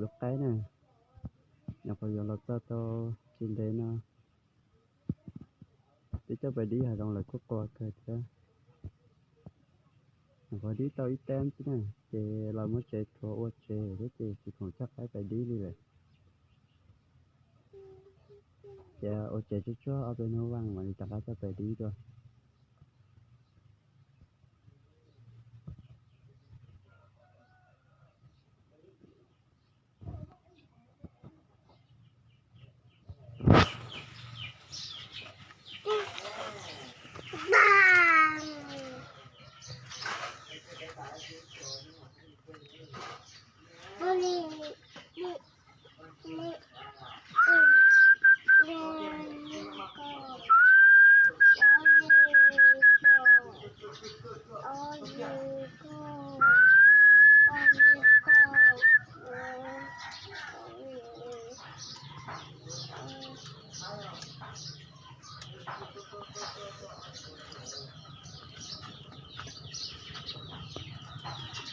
Tus qaib na, nyuam qhuav yuav los txog tau tsis ntev no, twb coj pais dib hav zoov lawm kuj qua kawg thiab. Nyuam qhuav dib tau ib teb xwb na, ces los muab tsev rhuav ua tsev thiab ces tsis khoom coj qaib pais dib li lawm. Ces ua tsev tsuag tsuag ob peb hnub vaj mam li rov qab coj pais dib dua.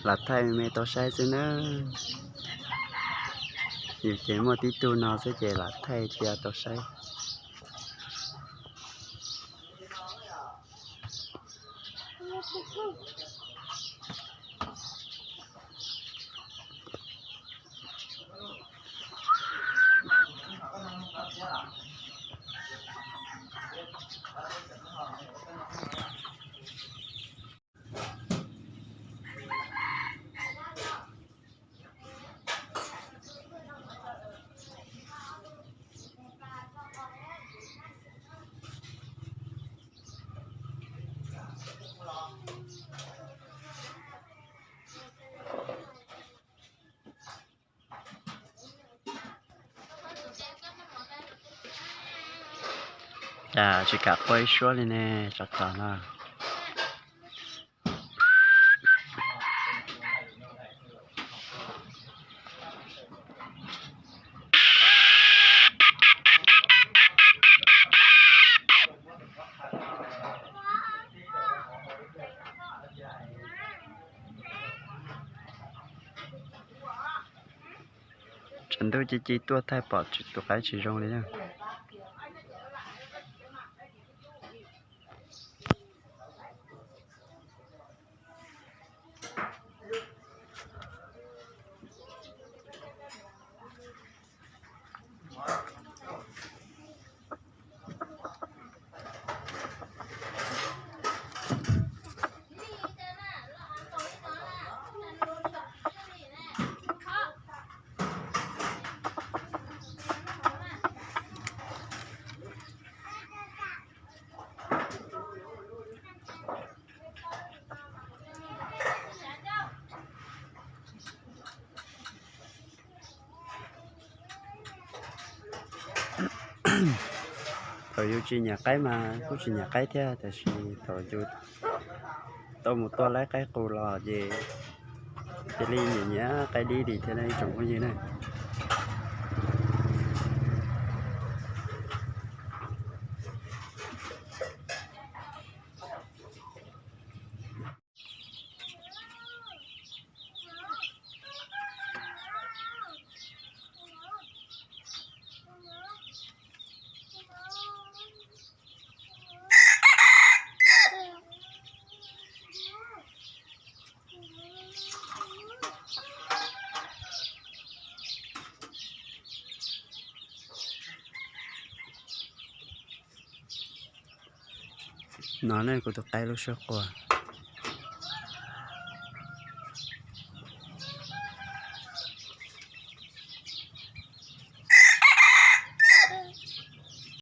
Lam thaij me tau saib xwb nawb. Yus ces muaj tib tug no xwb ces lam thaij cia tau saib. Cas tsis kam qua ib suab li ne, tsov tom no. Tshav ntuj ci ci tuaj thaij pom tus qaib tsis zoo li na. Thaum yus tsis nyiam qaib mas kuj tsis nyiam qaib thiab, tab sis thaum yus tau mus tua laib qaib qus los ces cia li nyiam nyiam qaib dib li thiab na ib tsoom phooj ywg na. No ne kuv tus qaib lub suab qua.